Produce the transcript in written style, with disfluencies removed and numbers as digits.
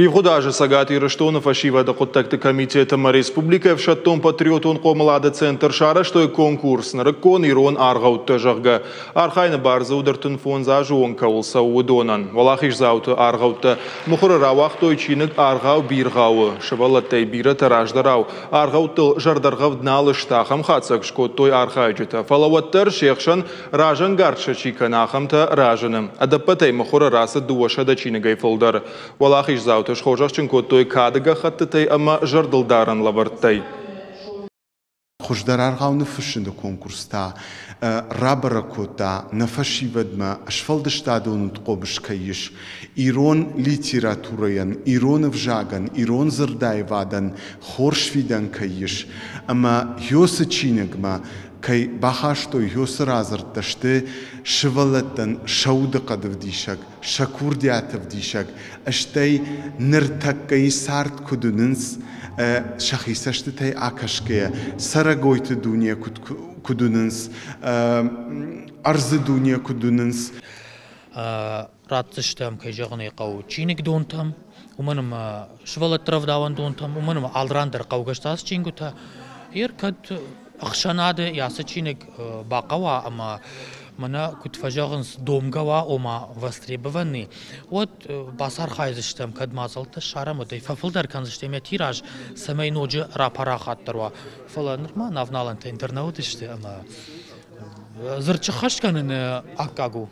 Ивгъуыд азы Цӕгат Ирыстоны фӕсивӕды хъуыддӕгты комитет ӕмӕ республикӕйы ӕфсӕддон-патриотон хъомылады центр сарӕзтой конкурс «Нырыккон ирон аргъӕуттӕ», зӕгъгӕ. Архайыны бар дзы уыд 35 азы онг кӕуыл цӕуы, уыдонӕн. Уӕлахиздзауты аргъӕуттӕ мыхуыры рауагътой чиныг «Аргъау биргъау-ы». Сывӕллӕттӕй бирӕтӕ раздӕрау аргъӕуттыл зӕрдӕргъӕвд нал сты, ахӕм хатдзӕг скодтой архайджытӕ. Фӕлӕ уӕддӕр се хсӕн разӕнгард сӕ чи кӕны, ахӕмтӕ разыны. Ӕдӕппӕтӕй мыхуыры рацыд 200 чиныгӕй фылдӕр. Уӕлахиздзауты схорзӕхджын кодтой кады гӕххӕттытӕй ӕмӕ зӕрдылдарӕн лӕвӕрттӕй. Хуыздӕр аргъау ныффыссыны конкурс та рабӕрӕг кодта, нӕ фӕсивӕдмӕ сфӕлдыстадон удхъомыс кӕй ис, ирон литературӕйӕн, ирон ӕвзагӕн, ирон дзырдаивадӕн хорз фидӕн кӕй ис, ӕмӕ Гёсы чиныгмӕ кӕй бахастой Гёсы радзырдтӕ сты сывӕллӕттӕн сӕ удыхъӕд ӕвдисӕг, сӕ курдиат ӕвдисӕг, стӕй ныртӕккӕйы цард куыд уынынц, сӕхи цӕстытӕй акӕсгӕйӕ, цӕрӕгойты дуне куыд уынынц, ӕрдзы дуне куыд уынынц. Ратдзыстӕм, кӕй зӕгъын ӕй хъӕуы, чиныгдонтӕм, уымӕн ӕмӕ сывӕллӕтты рӕвдауӕндонтӕм, уымӕн ӕмӕ алыран дӕр хъӕугӕ сты ацы чингуытӕ. Ер кӕд ӕхсӕнады ацы чиныг бахъӕуа ӕмӕ мӕнӕ куыд фӕзӕгъынц, домгӕ уа, ома востребованный, уӕд бацархайдзыстӕм, кӕд мадзӕлттӕ ссарӕм, уӕд ӕй фӕфылдӕр кӕндзыстӕм йӕ тираж, цӕмӕй ноджы рапарахатдӕр уа. Фӕлӕ нырма нӕ авналӕнтӕ ӕндӕр нӕ уыдысты ӕмӕ дзырд сыххӕст кӕныны аккаг у.